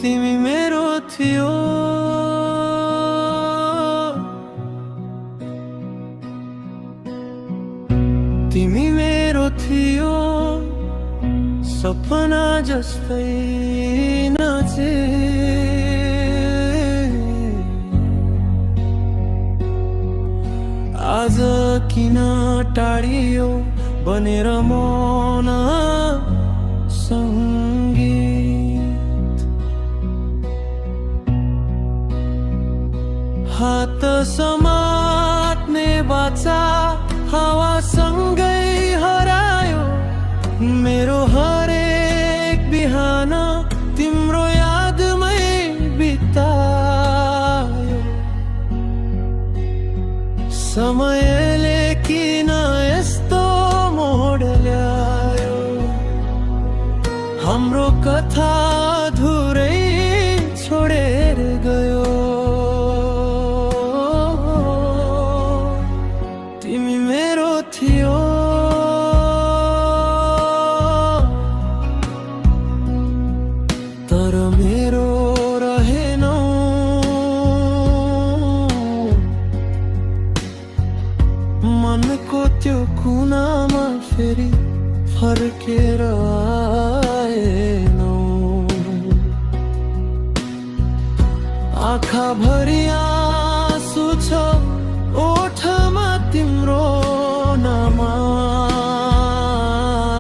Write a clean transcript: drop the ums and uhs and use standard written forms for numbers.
तिमी मेरो थियो। तिमी मेरो थियो, सपना जस्तै नाचे। आज किन टाढियो बनेर मौन सङ्गीत। हात समात्ने बाचा हावासँगै हरायो। मेरो हरेक बिहान तिम्रो यादमै बितायो। समयले किन यस्तो मोड ल्यायो, हाम्रो कथा अधुरै छोडेर गयो। तिमी मेरो थियो, तर मेरो रहेनौ। मनको त्यो कुनामा फेरि फर्केर आएनौ। आँखा भरि आँसु छ, ओठमा तिम्रो